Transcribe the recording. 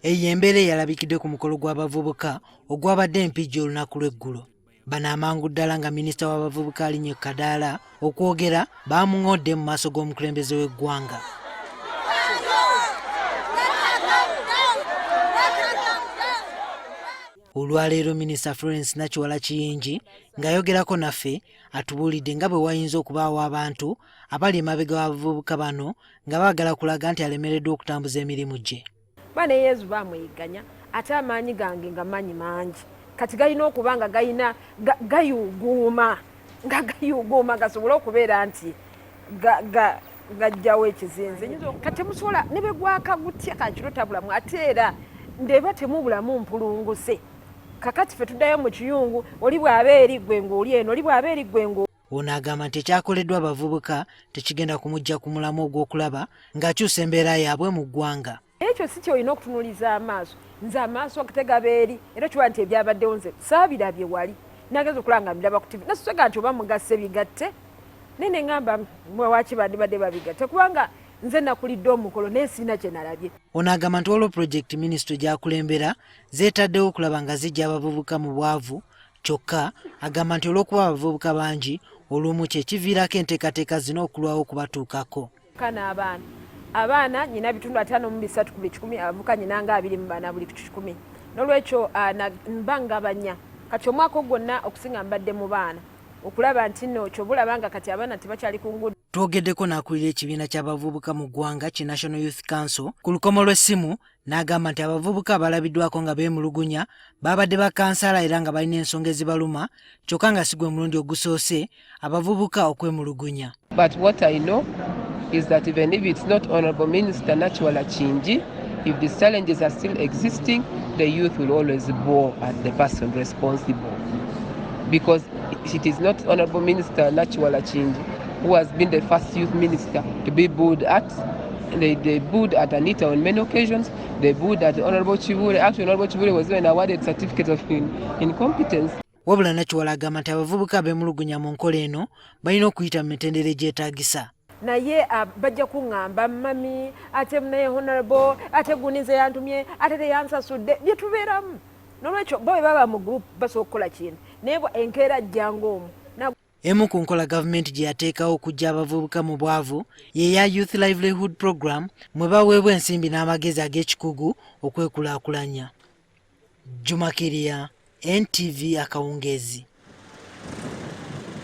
Eyo embeera eyalabikidde ku mukolo gw'abavubuka ogwabadde e Mpigi olunaku lw'eggulo. Bano amangu ddala nga minisita w'abavubuka alinnye ku kadaala okwogera baamuŋodde mu maaso g'omukulembeze w'eggwanga. Olwaleero Minisita Florence Nakiwala Kiyingi ng'ayogerako naffe atubuulidde nga bwe wayinza okubaawo abantu abali emabega w'abavubuka bano nga baagala kulaga nti alemereddwa okutambuza emirimu gye. Kuba ne Yezu baamuyigganya, ate amaanyi gange nga maanyi mangi, kati galina okuba nga galina gayuuguuma, nga gayuuguuma gasobole okubeera nti gajjawo ekizinzi. Kati temusobola ne bwe gwaka gutya kankiro tabulamu, ate era ndeba temubulamu mpulunguse. Kakati ffe tuddayo mu kiyungu, oli bw'aba eri ggwe ng'oli eno, oli bw'aba eri ggwe ng'oli. Ono agamba nti ekyakoleddwa abavubuka tekigenda kumuggya ku mulamwa ogw'okulaba ng'akyusa embeera yaabwe mu ggwanga. Ekyo si ky'olina okutunuuliza amaaso. Nze amaaso tegaba eri era okiwa nti ebyabaddewo nze saabirabye wali. Nagenze okulaba nga mbiraba ku ttivi. Nasusega nti oba mugasse bigatte naye ne ŋŋamba mwe waaki bandibadde babigatte kubanga nze nakulidde omukolo naye sirina kye nalabye. Ono agamba nti waliwo pulojekiti minisitule gy'akulembera zeetaddewo okulaba nga ziggya abavubuka mu bwavu Kyokka agamba nti olw'okuba abavubuka bangi olumu kye kiviirako enteekateeka zino okulwawo okubatuukako. N'abaana abaana nyina bitundu 53 ku buli kikumi, abavubuka nyina nga 24 buli kikumi. N'olwekyo mba ngabanya kati omwaka gwonna okusinga mbadde mu baana okulaba nti nno ky'oba olaba nga kati abaana tebakyali ku nguudo. Twogeddeko n'akulira ekibiina ky'abavubuka mu ggwanga ki National Youth Council ku lukomo lw'essimu n'agamba nti abavubuka abalabiddwako nga beemulugunya baabadde bakansala era nga balina ensonga ezibaluma kyokka nga si gwe mulundi ogusoose abavubuka okwemulugunya. But what I know is that even if it's not Honorable Minister Nakiwala Kingi, if these challenges are still existing, the youth will always bore at the person responsible. Because it is not Honorable Minister Nakiwala Kingi who has been the first youth minister to be booed at. They booed at Anita on many occasions. They booed at Honorable Kibuule. Actually, Honorable Kibuule was even awarded certificate of incompetence. Wabula Nakiwala agamba nti abavubuka abeemulugunya mu nkola eno balina okuyita mu mitendera egyetaagisa. Naye bajja kuŋŋamba mami ate naye honorable ate gundi nze yantumye ate teyansasudde bye tubeeramu. N'olwekyo bo bwe baba mu group basobola okukola kintu naye enkeera ajjanga omu. Emu ku nkola gavumenti gye yateekawo okuggya abavubuka mu bwavu ye ya Youth Livelihood Program mwe baweebwa ensimbi n'amagezi ag'ekikugu okwekulaakulanya. Juma Kirya, NTV akawungeezi.